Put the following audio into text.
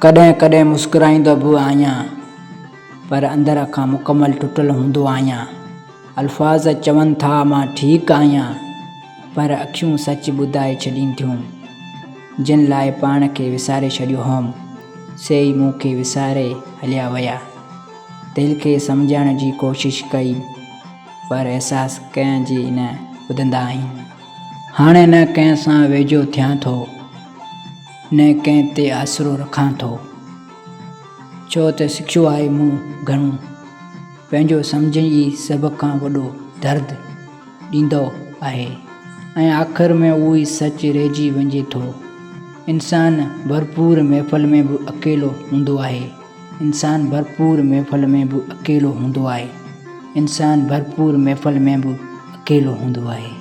ڪڏهن ڪڏهن مسڪرائيندو به آهيان، پر اندر کان مڪمل ٽٽل هوندو آهيان. الفاظ چون ٿا مان ٺيڪ آهيان، پر اکيون سچ ٻڌائي ڇڏين ٿيون. جن لاء پاڻ کي وساري ڇڏيو هوم، سي ئي مون کي وساري هليا ويا. دل کي سمجهائڻ جي ڪوشش ڪئي، پر احساس ڪنهن جي نه ٻڌندا آهن. هاڻي نه ڪنهن سان ويجهو ٿيان ٿو، نه ڪنهن تي آسرو رکان ٿو. ڇو ته سکيو آهي مون گهڻو، پنهنجو سمجهڻ ئي سڀ کان وڏو درد ڏيندو آهي ۽ آخر ۾ اهو ئي سچ رهجي وڃي ٿو. انسان ڀرپور محفل ۾ به اڪيلو هوندو آهي. انسان ڀرپور محفل ۾ به اڪيلو هوندو آهي. انسان ڀرپور محفل ۾ به اڪيلو هوندو آهي.